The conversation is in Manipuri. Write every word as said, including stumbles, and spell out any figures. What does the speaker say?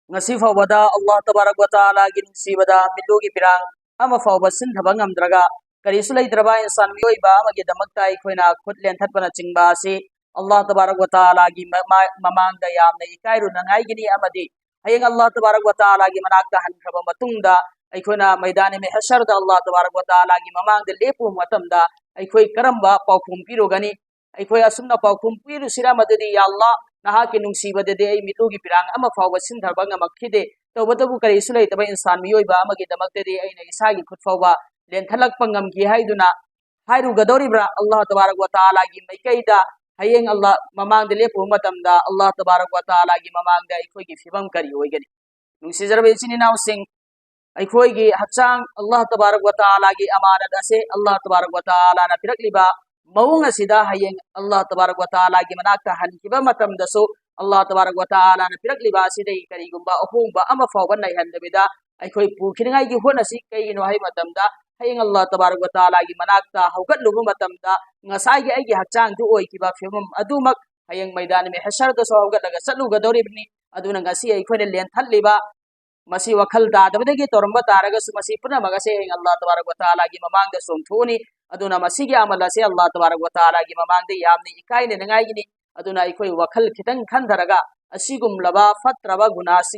ꯉꯁꯤ ꯐꯥꯎꯕꯗ ꯑꯜꯂꯥꯍ ꯇꯕꯥꯔꯛ ꯋ ꯇꯥꯂꯥꯒꯤ ꯅꯨꯡꯁꯤꯕꯗ ꯃꯤꯠꯂꯨꯒꯤ ꯄꯤꯔꯥꯡ ꯑꯃ ꯐꯥꯎꯕ ꯁꯤꯟꯊꯕ ꯉꯝꯗ꯭ꯔꯒ, ꯀꯔꯤꯁꯨ ꯂꯩꯇ꯭ꯔꯕ ꯏꯟꯁꯥꯟ ꯃꯤꯑꯣꯏꯕ ꯑꯃꯒꯤꯗꯃꯛꯇ ꯑꯩꯈꯣꯏꯅ ꯈꯨꯠ ꯂꯦꯟꯊꯠꯄꯅꯆꯤꯡꯕ ꯑꯁꯤ ꯑꯜꯂꯥꯍ ꯇꯕꯥꯔꯛ ꯋ ꯇꯥꯂꯥꯒꯤ ꯃꯃꯥ-, ꯃꯃꯥꯡꯗ ꯌꯥꯝꯅ ꯏꯀꯥꯏꯔꯨꯅꯉꯥꯏꯒꯤꯅꯤ꯫ ꯑꯃꯗꯤ ꯍꯌꯦꯡ ꯑꯜꯂꯥꯍ ꯇꯕꯥꯔꯛ ꯋ ꯇꯥꯂꯥꯒꯤ ꯃꯅꯥꯛꯇ ꯍꯟꯈ꯭ꯔꯕ ꯃꯇꯨꯡꯗ ꯑꯩꯈꯣꯏꯅ ꯃꯩꯗꯥꯅꯤ ꯃꯍꯁꯔꯗ ꯑꯜꯂꯥꯍ ꯇꯕꯥꯔꯛ ꯋ ꯇꯥꯂꯥꯒꯤ ꯃꯃꯥꯡꯗ ꯂꯦꯞꯄꯨꯕ ꯃꯇꯝꯗ ꯑꯩꯈꯣꯏ ꯀꯔꯝꯕ ꯄꯥꯎꯈꯨꯝ ꯄꯤꯔꯨꯒꯅꯤ? ꯑꯩꯈꯣꯏ ꯑꯁꯨꯝꯅ ꯄꯥꯎꯈꯨꯝ ꯄꯤꯔꯨꯁꯤꯔꯥ ꯃꯗꯨꯗꯤ, "ꯌꯥ ꯑꯜꯂꯥꯍ, ꯅꯍꯥꯛꯀꯤ ꯅꯨꯡꯁꯤꯕꯗꯗꯤ ꯑꯩ ꯃꯤꯠꯂꯨꯒꯤ ꯄꯤꯔꯥꯡ ꯑꯃ ꯐꯥꯎꯕ ꯁꯤꯟꯊꯕ ꯉꯝꯃꯛꯈꯤꯗꯦ, ꯇꯧꯕꯇꯕꯨ ꯀꯔꯤꯁꯨ ꯂꯩꯇꯕ ꯏꯟꯁꯥꯟ ꯃꯤꯑꯣꯏꯕ ꯑꯃꯒꯤꯗꯃꯛꯇꯗꯤ ꯑꯩꯅ ꯏꯁꯥꯒꯤ ꯈꯨꯠ ꯐꯥꯎꯕ ꯂꯦꯟꯊꯠꯂꯛꯄ ꯉꯝꯈꯤ" ꯍꯥꯏꯗꯨꯅ ꯍꯥꯏꯔꯨꯒꯗꯧꯔꯤꯕ꯭ꯔꯥ? ꯑꯜꯂꯥꯍ ꯇꯕꯥꯔꯛ ꯋ ꯇꯥꯂꯥꯒꯤ ꯃꯥꯏꯀꯩꯗ ꯍꯌꯦꯡ ꯑꯜꯂꯥꯍ ꯃꯃꯥꯡꯗ ꯂꯦꯞꯄꯨꯕ ꯃꯇꯝꯗ ꯑꯜꯂꯥꯍ ꯇꯕꯥꯔꯛ ꯋ ꯇꯥꯂꯥꯒꯤ ꯃꯃꯥꯡꯗ ꯑꯩꯈꯣꯏꯒꯤ ꯐꯤꯕꯝ ꯀꯔꯤ ꯑꯣꯏꯒꯅꯤ? ꯅꯨꯡꯁꯤꯖꯔꯕ ꯏꯆꯤꯟ ꯏꯅꯥꯎꯁꯤꯡ, ꯑꯩꯈꯣꯏꯒꯤ ꯍꯛꯆꯥꯡ ꯑꯜꯂꯥꯍ ꯇꯕꯥꯔꯛ ꯋ ꯇꯥꯂꯥꯒꯤ ꯑꯃꯥꯅꯠ ꯑꯁꯦ, ꯑꯜꯂꯥꯍ ꯇꯕꯥꯔꯛ ꯋ ꯇꯥꯂꯥꯅ ꯄꯤꯔꯛꯂꯤꯕ ꯃꯑꯣꯡ ꯑꯁꯤꯗ ꯍꯌꯦꯡ ꯑꯜꯂꯥꯍ ꯇꯕꯥꯔꯛ ꯋ ꯇꯥꯂꯥꯒꯤ ꯃꯅꯥꯛꯇ ꯍꯟꯈꯤꯕ ꯃꯇꯝꯗꯁꯨ ꯑꯜꯂꯥꯍ ꯇꯕꯥꯔꯛ ꯋ ꯇꯥꯂꯥꯅ ꯄꯤꯔꯛꯂꯤꯕ ꯑꯁꯤꯗꯒꯤ ꯀꯔꯤꯒꯨꯝꯕ ꯑꯍꯣꯡꯕ ꯑꯃ ꯐꯥꯎꯕ ꯅꯩꯍꯟꯗꯕꯤꯗ ꯑꯩꯈꯣꯏ ꯄꯨꯈꯤꯅꯤꯡꯉꯥꯏꯒꯤ ꯍꯣꯠꯅꯁꯤ꯫ ꯀꯩꯒꯤꯅꯣ ꯍꯥꯏꯕ ꯃꯇꯝꯗ, ꯍꯌꯦꯡ ꯑꯜꯂꯥꯍ ꯇꯕꯥꯔꯛ ꯋ ꯇꯥꯂꯥꯒꯤ ꯃꯅꯥꯛꯇ ꯍꯧꯒꯠꯂꯨꯕ ꯃꯇꯝꯗ ꯉꯁꯥꯏꯒꯤ ꯑꯩꯒꯤ ꯍꯛꯆꯥꯡꯗꯨ ꯑꯣꯏꯈꯤꯕ ꯐꯤꯕꯝ ꯑꯗꯨꯃꯛ ꯍꯌꯦꯡ ꯃꯩꯗꯥꯟ ꯃꯍꯁꯔꯗꯁꯨ ꯍꯧꯒꯠꯂꯒ ꯆꯠꯂꯨꯒꯗꯧꯔꯤꯕꯅꯤ꯫ ꯑꯗꯨꯅ ꯉꯁꯤ ꯑꯩꯈꯣꯏꯅ ꯂꯦꯟꯊꯠꯂꯤꯕ ꯃꯁꯤ ꯋꯥꯈꯜ ꯇꯥꯗꯕꯗꯒꯤ ꯇꯧꯔꯝꯕ ꯇꯥꯔꯒꯁꯨ, ꯃꯁꯤ ꯄꯨꯝꯅꯃꯛ ꯑꯁꯦ ꯍꯌꯦꯡ ꯑꯜꯂꯥꯍ ꯇꯕꯥꯔꯛ ꯋ ꯇꯥꯂꯥꯒꯤ ꯃꯃꯥꯡꯗ ꯆꯣꯡꯊꯣꯛꯑꯅꯤ꯫ ꯑꯗꯨꯅ ꯃꯁꯤꯒꯤ ꯑꯃꯜ ꯑꯁꯦ ꯑꯜꯂꯥꯍ ꯇꯕꯥꯔꯛ ꯋ ꯇꯥꯂꯥꯒꯤ ꯃꯃꯥꯡꯗ ꯌꯥꯝꯅ ꯏꯀꯥꯏꯅꯅꯤꯡꯉꯥꯏꯒꯤꯅꯤ꯫ ꯑꯗꯨꯅ ꯑꯩꯈꯣꯏ ꯋꯥꯈꯜ ꯈꯤꯇꯪ ꯈꯟꯊꯔꯒ ꯑꯁꯤꯒꯨꯝꯂꯕ ꯐꯠꯇ꯭ꯔꯕ ꯒꯨꯅꯥꯁꯤꯡ